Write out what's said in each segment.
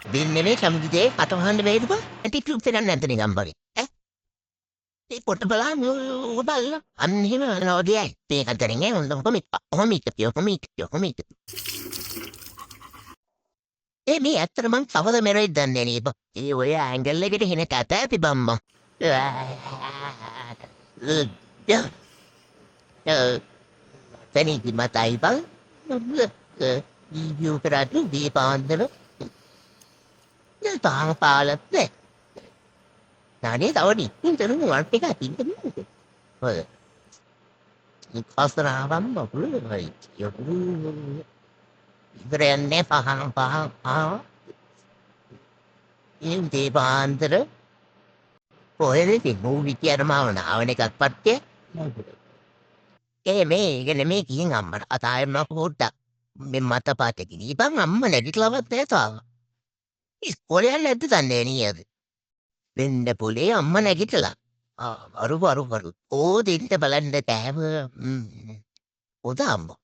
දෙන්නේ මේ සමුදිතේ කට වහන්න බැයිද බං? ඇටිටියුඩ් එකක් නැද්ද නිකන් වගේ. ඈ? ඒ පොට බලන්න ඔය බලන්න. අන්න එහෙම නෝදියයි. මේ කතරෙන් ඈ හොඳ කොමිට. කොමිට පිය කොමිට පිය කොමිට. ඒ මේ ඇත්තට මං කවද මැරෙයිද දන්නේ නෑ බං. ඒ ඔය ඇන්ගල් එකට හෙන කතා ඇති බං මං. තනිදි මතයි බං. වීඩියෝ කරාට උදේ පාන්දර තාම පාලත් නෑ. අනේ තව ටිකකින් තරුණ වන් එක අතින් ඔය කසරාවම් බබුල හරි ඉවර යන්නේ පහන් පහන් පහ. ඒ උදේ පාන්දර කොහෙද ඉතින් මූවි කියන මාව නාවන එකක් පට්ටේ. ඒ මේ ඒක නෙමෙයි කියෙන් අම්මට අතායම පොඩ්ඩක් මේ මත පාට කිරීපන් අම්ම නැගිටලවත් නෑ තාම. ඉස්කෝලේ යන්නේ නැද්ද දන්නේ නේද? වෙන්න පොලේ අම්ම නැගිටලා. ආ වරු වරු වරු. ඕ දෙන්න බලන්න කෑම. හොඳ අම්මෝ.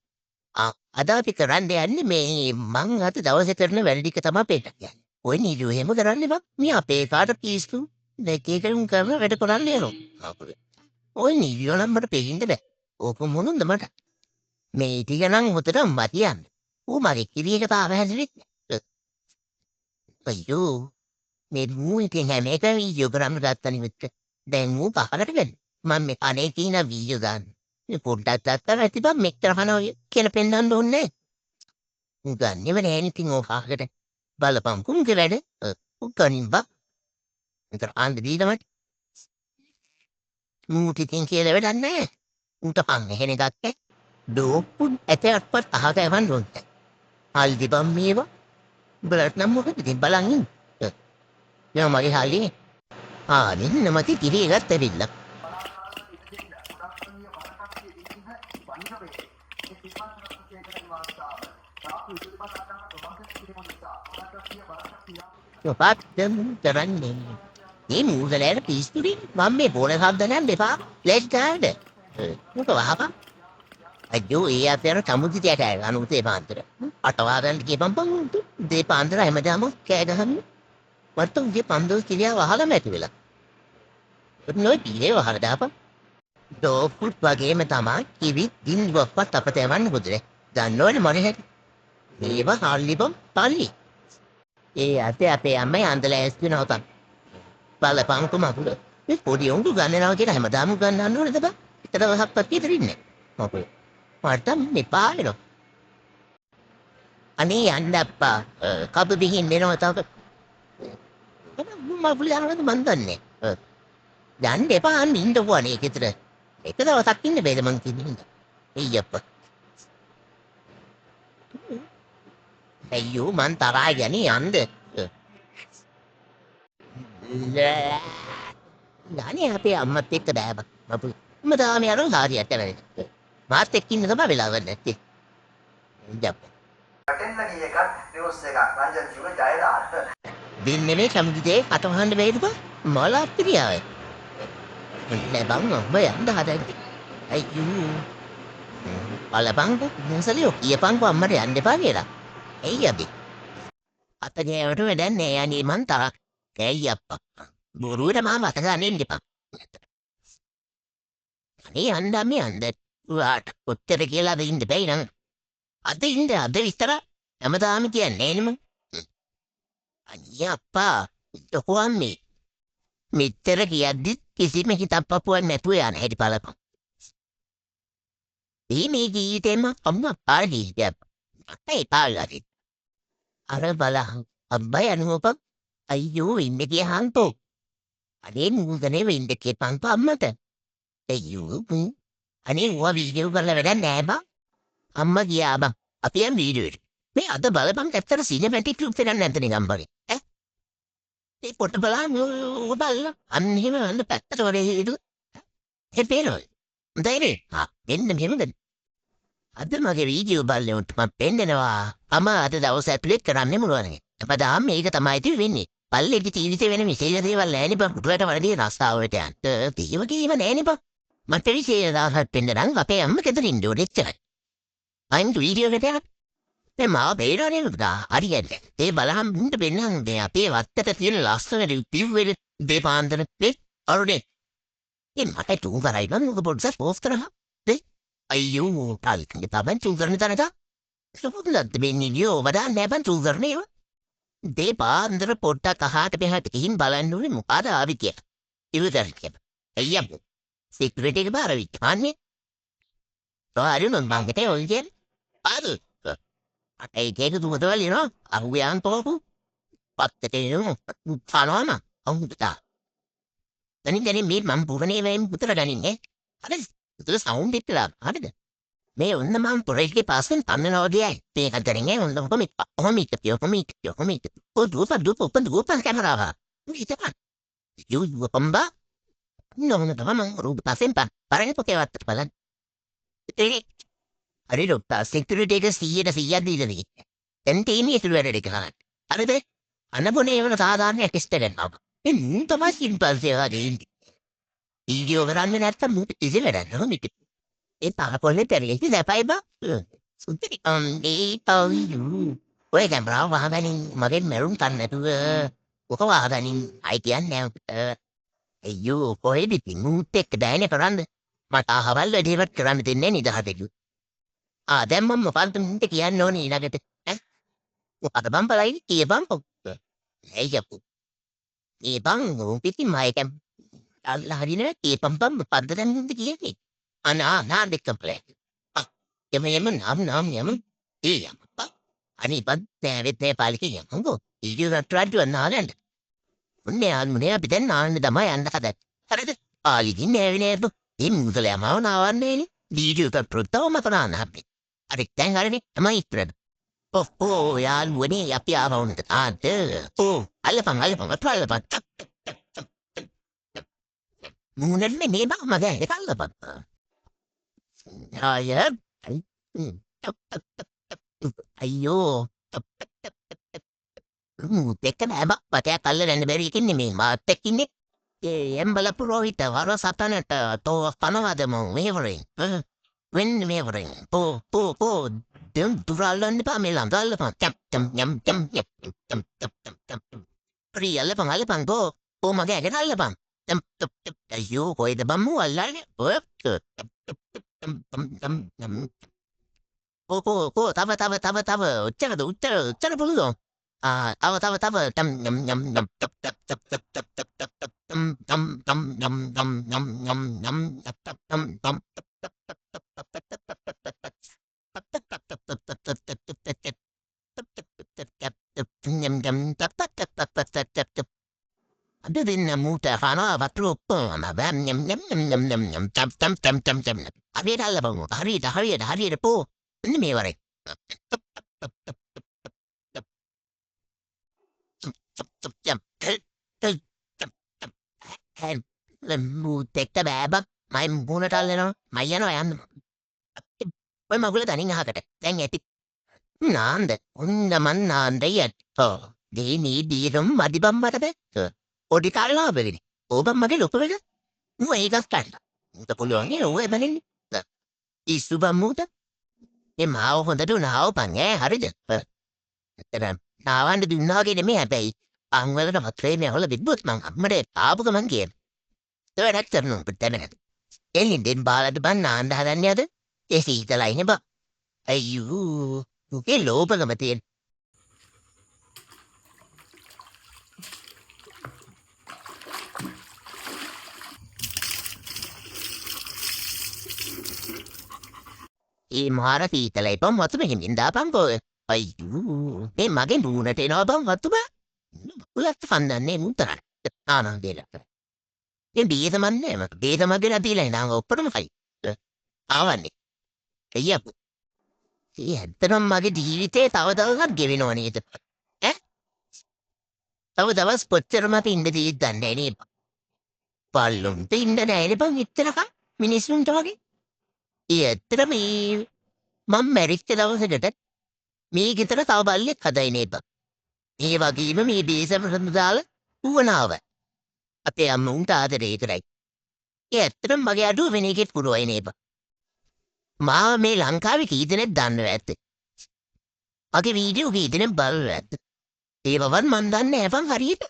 ආ අද අපි කරන්න යන්නේ මේ මං අද දවසේ කරන වැඩ ටික තමයි පෙන්නන්න යන්නේ. ඔය නීඩු එහෙම කරන්න එපා. මේ අපේ කාට පිස්සු. දෙක එක උන් කරන වැඩ කරන්න යනවා. ඔය නීඩියෝ නම් මට පෙන්න බෑ. ඕක මොනුන්ද මට? මේ ටික නම් හොඳට අම්මා කියන්න. ඌ මගේ කිරි එක තාම හැදෙන්නේ නෑ. අයියෝ මේ මූ ඉතින් හැම එකම වීඩියෝ කරන්න ගත්තා නිමිත්ත. දැන් ඌ පහලට වෙන්න. මම මේ අනේ කියන වීඩියෝ දාන්න. මේ පොඩ්ඩක් ගත්තා ඇති බං මෙච්චර කනවා කියලා පෙන්වන්න ඕනේ නෑ. ඌ ගන්නෙම නෑ ඉතින් ඕක අහකට. බලපන් කුන්ගේ වැඩ. ඌ ගනින් බං. විතර ආන්ද දීලා මට. මූට ඉතින් කියලා වැඩක් නෑ. ඌට පන් එහෙන එකක් ඈ. ඩෝප්පු ඇත අත්පත් අහක එවන්න ඕනේ. හල්දි බං මේවා. උඹලට නම් මොකද ඉතින් බලන් ඉන්න. යා මගේ හල්ලි. ආ නින්න මති කිරි එකත් ඇවිල්ලා. ඔපත් කරන්නේ. මේ මූදලෑට පිස්සුනේ. මම මේ බෝල ශබ්ද නම් දෙපා. ලෙට් ගන්න. මොකද වහපන්. අයියෝ ඒ අතර සමුදිතයට ඇය අනුතේ පාන්දර. අටවාරන් කියපන් බං උදේ පාන්දර හැමදාම කෑ ගහන්නේ. මට උගේ පන්දොස් කිරියා වහලම ඇති වෙලා. ඔන්න ඔය පීරේ වහලා දාපන්. ඩෝග් ෆුඩ් වගේම තමා කිවි ගින්දුවක්වත් අපට එවන්න හොඳ නෑ. දන්නවනේ මොනේ හැටි. මේවා හල්ලි බං පල්ලි. ඒ අතේ අපේ අම්මයි අන්දලා ඇස් වෙනවා තම. බලපංකෝ මකුල. මේ පොඩි උංගු ගන්නනවා කියලා හැමදාම ගන්නන්න ඕනද බං? විතර වහක්වත් විතර ඉන්නේ. මොකද? මට මෙපා වෙනවා. අනේ යන්න අප්පා. කබ බිහින් එනවා තව. මකුල යනවද මන් දන්නේ. යන්න එපා අන්න ඉන්නකෝ අනේ ගෙදර. එක දවසක් ඉන්න බෑද මං කියන්නේ. එයි අප්පා. අයියෝ මං තරහා යන්නේ යන්න. අනේ අපේ අම්මත් එක්ක බෑ බං. මපු මම තාම යනවා හරියට වැඩ. මාත් එක්ක ඉන්න තමයි වෙලාවක් නැත්තේ. ඉඳපන්. වැටෙන්න ගිය එකත් නිවුස් එකක්. රංජන් කිව්වේ ජයලාට. දෙන්නේ මේ සමුදිතේ කට වහන්න බැයිද බං? මල අප්පිරියාවයි. නෑ බං ඔබ යන්න හදන්නේ. අයියෝ. බලපංකෝ මොසලියෝ කියපංකෝ අම්මට යන්න එපා කියලා. ඇයි අපි? අත ගෑවට වැඩක් නෑ අනේ මං තරක්. ඇයි අප්පා? බොරුවට මාව අත ගන්න එන්න එපා. අනේ යන්න අම්මේ යන්න. ඔයාට කොච්චර කියලා අද ඉන්න බැයි නම්. අද ඉන්න අද විතර හැමදාම කියන්නේ නෑනේ මං. අනේ අප්පා කොහොම අම්මේ? මෙච්චර කියද්දිත් කිසිම හිතක් පපුවක් නැතුව යන හැටි බලපන්. මේ මේ ජීවිතේම අම්මා පාර ජීවිතයක්. මට එපා වෙලා තියෙන්නේ. අර බලහන් අබ්බා යනුවපන් අයියෝ ඉන්න කියහන්කෝ. අනේ මූදනේ වෙන්න කියපන්කෝ අම්මට. අයියෝ අනේ ඌව වීඩියෝ කරලා වැඩක් නෑ බං. අම්මා ගියා බං. අපි යන් වීඩියෝ එකට. මේ අද බලපන් ඇත්තට සිනමැටික් ලුක් එකක් නැද්ද නිකන් වගේ. ඈ? මේ පොට බලන්න ඔය බලන්න. අන්න එහෙම අන්න පැත්තට වගේ හිටු. ඒ පේනවද? හොඳයි නේ? ආ මෙන්න මෙහෙමද? අද මගේ වීඩියෝ බලන උන්ට මම පෙන්නනවා. අම අද දවස් ඇතුලේ කරන්නේ මොනවද? හැමදාම මේක තමයි ඉතින් වෙන්නේ. පල්ලෙදි ජීවිතේ වෙන විශේෂ දේවල් නෑනේ බං. උඩට වලදී රස්සාවට යන්න. ඒව කීව නෑනේ බං. මට විශේෂ දවසක් පෙන්නනම් අපේ අම්ම ගෙදර ඉන්න ඕනේ එච්චරයි. අයින් වීඩියෝ එකට යන්න. දැන් මාව පේනවනේ නේද? හරියට. ඒ බලහන් මුන්ට පෙන්නන් දැන් අපේ වත්තට තියෙන ලස්සන පිව්වෙල දේ පාන්දර මේ අරුනේ. ඒ මට තුන් කරයි බං ඔක පොඩ්ඩක් පෝස්ට් කරහන්. දේ අයියෝ කාලිකගේ තමයි තුන් කරන තැනට. සුබුදුලත් වෙන්නේ නියෝ වඩා නෑ බං තුන් කරන ඒවා. දේ පාන්දර පොඩ්ඩක් අහාට මෙහාට ගිහින් බලන්න ඕනේ මොකද ආවේ කියලා. ඉවතර කියලා. අයියා සිකියුරිටි එක බාර විත්. අනේ. ඔය මං හිතේ ඔය කියන්නේ. අර ඒ ඒක දුවදවල් එනවා අහුවයන් පොපු පත්තට එනවා කනවම අහුතා. දැන් දැන් මේ මං පුරණේ වෙන් පුතර ගනින්නේ. අර උතර සවුන්ඩ් එක හරිද? මේ ඔන්න මං පොරේගේ පස්සෙන් තන්නනවා වගේ මේක දැන් ඔන්න කොහොම කොහොම කොහොම කොහොම ඔය දුප දුප ඔප දුප කැමරාව. හිතපන්. යු යු පම්බා නොවන තමයි මං රූප පස්සෙන් පන්. පරණ පොතේ වත් බලන්න. ඒ හරි ඩොක්ටර් සිකියුරිටි එක 100ට 100ක් දීලා තියෙන්නේ. දැන් තියෙන්නේ ඉතුරු වැඩ ටික කරන්න. හරිද? අනබොනේ වල සාධාරණ ටෙස්ට් එකක් නම. මේ මුන් තමයි සිම්පල්සේ වගේ ඉන්නේ. වීඩියෝ කරන්නේ නැත්තම් මුන්ට කිසි වැඩක් නෑ මිට. ඒ පහපොල්ලේ පෙරලෙච්ච සැපයි බං. සුන්දරි අම්මේ පව්යු. ඔය කැමරාව වහගනින් මගෙන් මැරුම් කන්න නැතුව. ඔක වහගනින් අයි කියන්නේ නෑ. අයියෝ කොහෙද ඉතින් මුත් එක්ක බෑනේ කරන්න. මට අහවල් වැඩේවත් කරන්න දෙන්නේ නිදහසෙදි. ආ දැන් මම මොකද්ද මුන්ට කියන්න ඕනේ ඊළඟට ඈ? මොකද බං බලයි කියපන් පොක්. ඇයි යපු. ඒ බං උන් පිටින් මම කැම් අල්ලා හරිනේ කියපන් බං මොකද්ද දැන් මුන්ට කියන්නේ? අනා නා දෙක ප්ලේ. ආ යම යම නම් නම් යම ඒ යම බං. අනේ බං නෑ වෙත් නෑ පාලිකේ යමකෝ. ඊට රට්ටු නාලන්න. උන්නේ ආන්නේ අපි දැන් නාන්න තමයි යන්න හදන්නේ. හරිද? ආලිගින් නෑ නෑ බං. ඒ මුදලයා මාව නාවන්නේ නේ. වීඩියෝ එකක් ප්‍රොත්තවම කරන්න අපි. හරි දැන් හරිනේ තමයි ඉතරද. ඔව් ඔව් යාළුවනේ අපි ආවා උන්ට. ආද ඔව් අල්ලපන් අල්ලපන් අල්ලපන්. මූණට මේ බං මගේ ඒක අල්ලපන්. ආය අයියෝ මුත් එක්ක නෑ බං වටයක් අල්ලන්න බැරි එකකින් නෙමෙයි මාත් එක්ක ඉන්නේ. ඒ එම්බල පුරෝහිත වර සතනට තෝ පනවද මං මේවරෙන් වෙන්න මේවරෙන් පෝ පෝ පෝ දෙම් දුරල්ලන්න එපා මේ ළඟ අල්ලපන් ටම් ටම් යම් ටම් යම් ටම් ටම් ටම් ටම් ප්‍රිය අල්ලපන් අල්ලපන් පෝ පෝ මගේ ඇඟට අල්ලපන් ටම් ටම් ටම් අයියෝ කොයිද බං මූ අල්ලන්නේ ඔය ටම් ටම් ටම් ටම් පෝ පෝ පෝ තව තව තව තව ඔච්චරද ඔච්චර ඔච්චර පුළුවන් ආ තව තව තව ටම් යම් යම් යම් tap tap tap tap tap tap tap term term term යම් යම් යම් යම් යම් ටප් ටප් ටම් ටම් අද දෙන්න මූට කනවා වතුර ඔක්කොම බම් යම් යම් යම් යම් යම් යම් term term term term term හරියට අල්ලපන් හරියට හරියට හරියට පෝ මෙන්න මේ වරේ මූත් එක්ක බෑ බං මයි මූණට අල්ලනවා මයි යනවා යන්න ඔය මගුල තනින් අහකට දැන් ඇති නාන්ද ඔන්න මං නාන්ද යට්ටෝ දී නී දීරම් මදි බං මට බෑ පොඩි කාලේ ආවෙන්නේ ඕ බං මගේ ලොකු වෙලා ඌ ඒකත් ගන්න ඌට පුළුවන් නේ ඌ එබැනින්නේ ඉස්සු බං මූට මේ මාව හොඳට නාවපන් ඈ හරිද ඇත්තටම නාවන්න දුන්නා වගේ නෙමෙයි හැබැයි අං වලට වතුරේ මේ අහල තිබ්බොත් මං අම්මට ආපු ගමන් කියන ඒ වැඩක් කරනවා අපිට දැනගන්න එන්නේ දෙන් බාලට බං නාන්න හදන්නේ අද ඒ සීතලයි නේ බං අයියෝ උගේ ලෝභකම තියෙන ඒ මාර සීතලයි බං වතුර හිමින් දාපන්කෝ අයියෝ මේ මගේ මූණට එනවා බං වතුර උලත් ෆන්නන්නේ මුන් තරම් ආනන්දේලා මේ බීජ මන්නේ මට බීජ මගේ නැතිලා නං ඔක්කොම කයි ආවන්නේ අයියා ඒ ඇත්තටම මගේ ජීවිතේ තව දවසක් ගෙවෙනව නේද ඈ තව දවස් කොච්චර මට ඉන්න තියෙයිද දන්නේ නෑ නේ බල්ලුන්ට ඉන්න නෑනේ බං එච්චරකම් මිනිස්සුන්ට වගේ ඒ ඇත්තටම මේ මං මැරිච්ච දවසකට මේ ගෙදර තව බල්ලෙක් හදයි නේ බං ඒ වගේම මේ බේසම දාලා ඌවනාව අපේ අම්ම උන්ට ආදරේ කරයි. ඒ ඇත්තටම මගේ අඩුව වෙන එකෙත් පුරවයි නේ බං. මාව මේ ලංකාවේ කී දෙනෙක් දන්නව ඇත්ද? මගේ වීඩියෝ කී දෙනෙක් බලලා ඇද්ද? ඒවවත් මන් දන්නේ නෑ බං හරියට.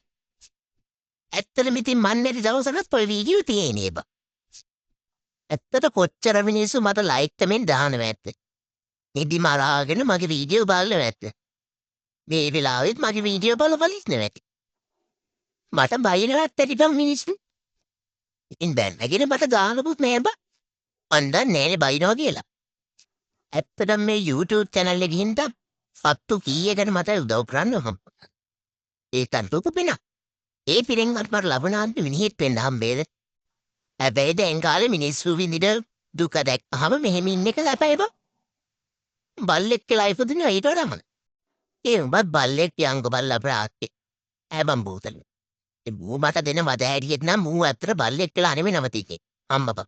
ඇත්තටම ඉතින් මන් නැති දවසකත් ඔය වීඩියෝ තියෙන්නේ බං. ඇත්තට කොච්චර මිනිස්සු මට ලයික් කමෙන්ට් දානව ඇද්ද? නිදි මරාගෙන මගේ වීඩියෝ බලනවා ඇද්ද? මේ වෙලාවෙත් මගේ වීඩියෝ බල බල ඉන්නවා ඇති. මට බයිනවත් ඇති බං මිනිස්සු. ඉතින් බැන්නගෙන මට ගානකුත් නෑ බං. මන් දන්නේ නෑනේ බයිනවා කියලා. ඇත්තටම මේ YouTube channel එකේ හින්දා සත්තු කීයකට මට උදව් කරන්න හම්බුණා. ඒකත් ලොකු පිනක්. ඒ පිනෙන්වත් මට ලබන මිනිහෙක් වෙන්න හම්බේද? හැබැයි දැන් කාලේ මිනිස්සු විඳින දුක දැක්කහම මෙහෙම ඉන්න එක සැපයි බං. බල්ලෙක් කියලා ඉපදුනා ඊට වඩා හොඳ. ඒ උඹත් බල්ලෙක් යංගෝ බල්ලා ප්‍රාත්තේ. ඈ බං බූතල. ඒ මූ මට දෙන වද හැටියට නම් මූ ඇත්තට බල්ලෙක් කියලා නෙමෙයි නවතින්නේ. අම්මපා.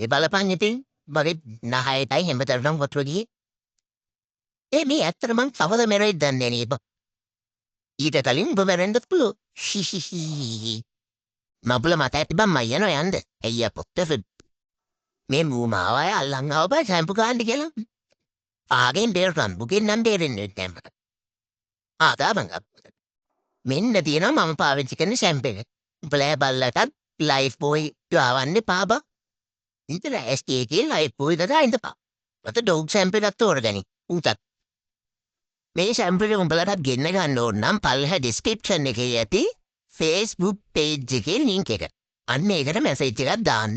ඒ බලපන් ඉතින් මගේ නහයටයි හැමතැනම වතුර ගියේ. ඒ මේ ඇත්තට මං කවද මැරෙයිද දන්නේ නෑ බං. ඊට කලින් උඹ මැරෙන්නත් පුළුවන්. හිහිහි. මබුල මට ඇති බං මං යනවා යන්න. ඇයි අපෝ මේ මූ මාව අය අල්ලන් ආව බං ෂැම්පු ගන්න කියලා. ආගෙන් බේරගන්න බුගෙන් නම් බේරෙන්නේ නැහැ මට. ආ දාපන්. මෙන්න තියෙනවා මම පාවිච්චි කරන ෂැම්පු එක. උඹලා බල්ලටත් ලයිෆ් බෝයි ගාවන්න එපා බං. ඉතින් SK එකේ ලයිෆ් බෝයි දාලා ඉඳපන්. මට ඩොග් ෂැම්පු එකක් තෝරගනි. ඌටත්. මේ ෂැම්පු එක උඹලටත් ගෙන්න ගන්න ඕන නම් පල්ලෙහා ඩිස්ක්‍රිප්ෂන් එකේ ඇති Facebook page එකේ ලින්ක් එක. අන්න ඒකට මැසේජ් එකක් දාන්න.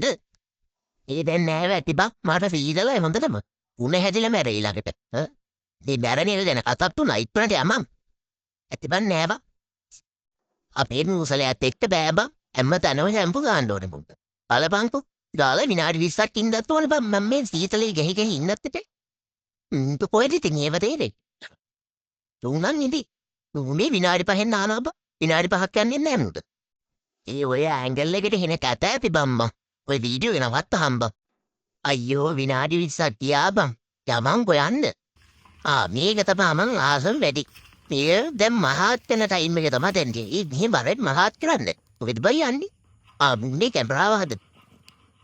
ඒ දැන් නෑ ඇති බං මට සීතලයි හොඳටම. උණ හැදිලා මැරෙයි ළඟට. ඈ මේ මැරෙන එක ගැන කතාවක් තුනයි ඉක්මනට යමන්. ඇති බං නෑ බං. අපේ මූසලයත් එක්ක බෑ බං. හැම තැනම ෂැම්පු ගන්න ඕනේ මුන්ට. බලපන්කෝ. ගාලා විනාඩි 20ක් ඉන්නත් ඕනේ බං. මම මේ සීතලේ ගෙහි ගෙහි ඉන්නත් එපා. උන්ට කොහෙද ඉතින් ඒව තේරෙන්නේ? තුනන් ඉදි. මේ විනාඩි 5න් නානවා බං. විනාඩි 5ක් යන්නේ නෑ මුන්ට. ඒ ඔය ඇන්ගල් එකට එන කතා ඇති බම්බා. ඔය වීඩියෝ එක නවත්තහම් බං. අයියෝ විනාඩි 20ක් ගියා බං. යමන් හොයන්න. ආ මේක තමයි මං ආසම වැඩි. මේ දැන් මහත් වෙන ටයිම් එක තමයි දැන් තියෙන්නේ. ඒ මෙහෙම වරෙන් මහත් කරන්න. කොහෙද බයි යන්නේ? ආ මේ කැමරාව හද.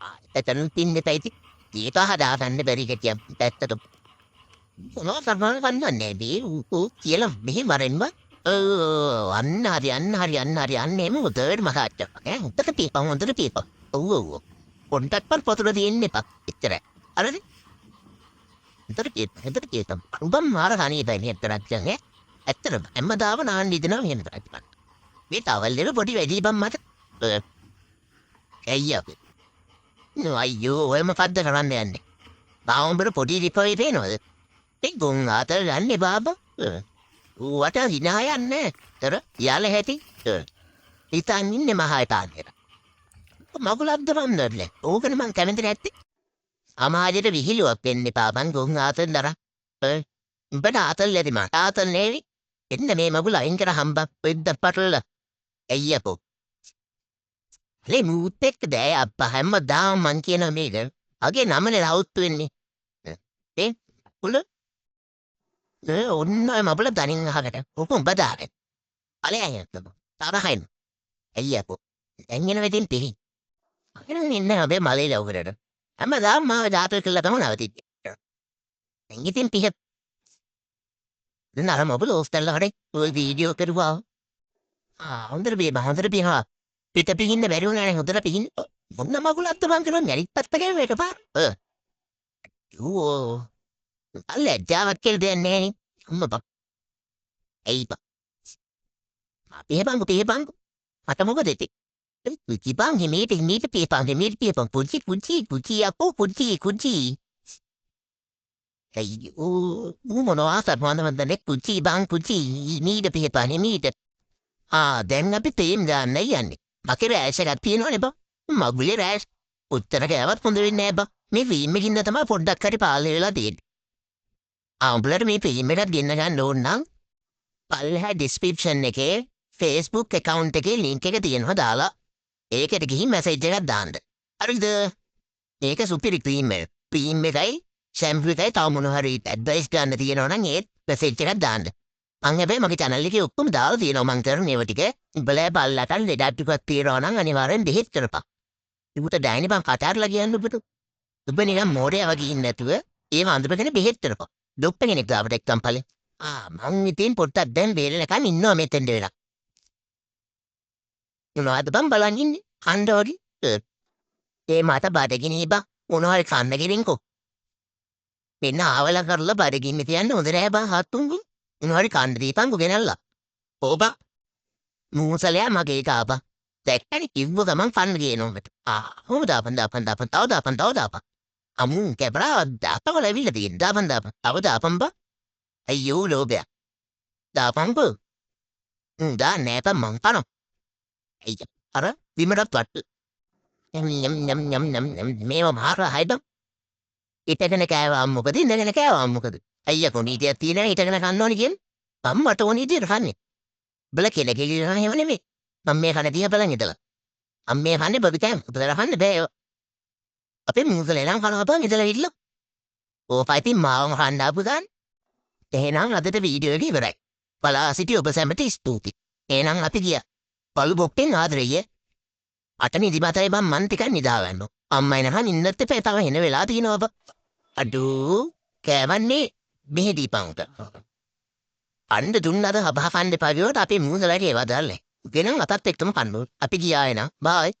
ආ එතන තින්න එපා ඉතින්. ඒක හදාගන්න බැරි කටියක් පැත්තට. මොනවා කරනවද කන්නන්නේ මේ ඌ කියලා මෙහෙම වරෙන්ම අන්න හරි අන්න හරි අන්න හරි අන්න එහෙම හොඳට මහත් කරපන් ඈ හොඳට පීපන් හොඳට පීපන්. ඔව් ඔව් ඔව්. පොඩ්ඩක්වත් වතුර තියෙන්න එපා. එච්චරයි. හරිද? හොඳට පීපන් හොඳට පීපන්. උඹ මාර හනියපයි මේ ඇත්තට ඈ. ඇත්තටම හැමදාම නාන්න හිතෙනවා මෙහෙම කරලා. මේ ටවල් එක පොඩි වැඩි බං මට. ඇයි අපේ? අයියෝ ඔය මොකද්ද කරන්න යන්නේ? තාම උඹට පොඩි රිපොයි පේනවද? ඒ ගොන් ආතල් යන්නේ බාබා. ඌවට හිනා යන්නේ. තර යාල හැටි. හිතන් ඉන්නේ මහා එපාගෙන. මගුලක්ද මන් දන්නේ. ඕකනේ මං කැමති නැත්තේ. සමාජෙට විහිළුවක් වෙන්න එපා බං ගොන් ආතල් දර. උඹට ආතල් ඇති මට ආතල් නේවි. එන්න මේ මගුල අයින් කර හම්බක් පොඩ්ඩක් පටලලා. ඇයි අපෝ. අලේ මූත් එක්ක දෑ අප්පා හැමදාම මං කියනවා මේක. අගේ නමනේ රවුත්තු වෙන්නේ. ඒ උල නේ ඔන්න ඔය මබුල දනින් අහකට. ඔක උඹ දාගෙන. අලේ අය තරහින්. ඇයි අපෝ. දැන් එන වෙතින් පිහි. අගෙන ඉන්න හැබැයි මලේ ලව්වරට. හැමදාම මාව ජාතක කරලා තමයි නවතින්නේ. දැන් ඉතින් පිහ. දැන් අර මබුල ඕෆ් කරලා හරි ඔය වීඩියෝ කරුවා. ආ හොඳට බී හොඳට බී පිට පිහින්න බැරි වුණානේ හොඳට පිහින්න. මොන මගුලක්ද මං කරන්නේ අනිත් පැත්ත ගැව්ව එකපාර. ඔය. ඌ ලැජ්ජාවක් කියලා දෙයක් නෑනේ. අම්මා බං. ඇයි බං. පිහපන්කෝ පිහපන්කෝ. මට මොකද ඉතින්? පුංචි බං හිමීට හිමීට පිහපන් හිමීට පිහපන් පුංචි පුංචි පුංචි අපෝ පුංචි පුංචි. අයියෝ ඌ මොනවා කරනවද මන් දන්නේ පුංචි බං පුංචි හිමීට පිහපන් හිමීට. ආ දැන් අපි තේම් දාන්නයි යන්නේ. මගේ රෑෂ් එකක් තියෙනවනේ බං. මගුලේ රෑෂ්. උත්තර කෑවත් හොඳ වෙන්නේ නෑ බං. මේ ක්‍රීම් එකකින් තමයි පොඩ්ඩක් හරි පාලනය වෙලා තියෙන්නේ. ආ උඹලට මේ ක්‍රීම් එකක් ගෙන්න ගන්න ඕන නම් පල්ලෙහා ඩිස්ක්‍රිප්ෂන් එකේ Facebook account එකේ ලින්ක් එක තියෙනවා දාලා ඒකට ගිහින් මැසේජ් එකක් දාන්න. හරිද? මේක සුපිරි ක්‍රීම් එක. ක්‍රීම් එකයි ෂැම්පූ එකයි තව මොන හරි ඇඩ්වයිස් ගන්න තියෙනවා නම් ඒත් මැසේජ් එකක් දාන්න. මං හැබැයි මගේ channel එකේ ඔක්කොම දාලා තියෙනවා මං කරන ඒවා ටික. උඹලා බල්ලට ලෙඩක් ටිකක් තියෙනවා නම් අනිවාර්යෙන් බෙහෙත් කරපන්. උඹට ඩයිනි බං කතා කරලා කියන්න ඔබට. ඔබ නිකන් මෝඩයා වගේ ඉන්නේ නැතුව ඒව අඳුරගෙන බෙහෙත් කරපන්. ඩොක්ටර් කෙනෙක් ගාවට එක්කන් ඵලෙ. ආ මං ඉතින් පොඩ්ඩක් දැන් වේලෙනකන් ඉන්නවා මෙතෙන්ට වෙලා. මොනවද බං බලන් ඉන්නේ? කන්න වගේ. ඒ මට බඩගිනි බං. මොනවා හරි කන්න ගෙනින්කෝ. මෙන්න ආවලා කරලා බඩගින්න තියන්න හොඳ නෑ බං හත්තුන්ගු. මොනවා හරි කන්න දීපන්කෝ ගෙනල්ලා. ඕ බං. මූසලයා මගේ කාපන්. දැක්කනේ කිව්ව ගමන් කන්න ගේනවා මට. ආ හොම දාපන් දාපන් දාපන් තව දාපන් තව දාපන්. අමු කැමරාව දාපන් ලැබිලා තියෙන. දාපන් දාපන්. තව දාපන් බං. අයියෝ ලෝභයක්. දාපන්කෝ. දාන්න නෑ බං මං කනවා. අයියා අර බිමටත් වට්ටු. යම් යම් යම් යම් යම් යම් මේව මාර හයි බං. හිටගෙන කෑවම මොකද ඉඳගෙන කෑවම මොකද? අයියා කොනීතියක් තියෙනවා හිටගෙන කන්න ඕනි කියන්නේ. මම මට ඕනි විදියට කන්නේ. උඹලා කෙල කෙලි කන එහෙම නෙමෙයි. මම මේ කන දිහා බලන් ඉඳලා. මම මේ කන්නේ බබි කෑම. උඹලා කන්න බෑ ඒවා. අපේ මූසලේ නම් කනවා බං ඉඳලා හිටලා. ඕකයි ඉතින් මාවම කන්න ආපු ගාන. එහෙනම් අදට වීඩියෝ එක ඉවරයි. බලා සිටි ඔබ සැමට ස්තුතියි. එහෙනම් අපි ගියා. බලු බොක්කෙන් ආදරෙයි. අට නිදිමතයි බං මං ටිකක් නිදා ගන්නවා. අම්මා එනකන් ඉන්නත් එපා තව එන වෙලා තියෙනවා බං. අඩෝ කෑවන්නේ මෙහෙ දීපන් උට. අන්න දුන්නද හබහ කන්න එපා කිව්වට අපේ මූසලට ඒවා දාන්නේ. ගෙනන් අතත් එක්කම කන්න ඕන. අපි ගියා එහෙනම්. බායි.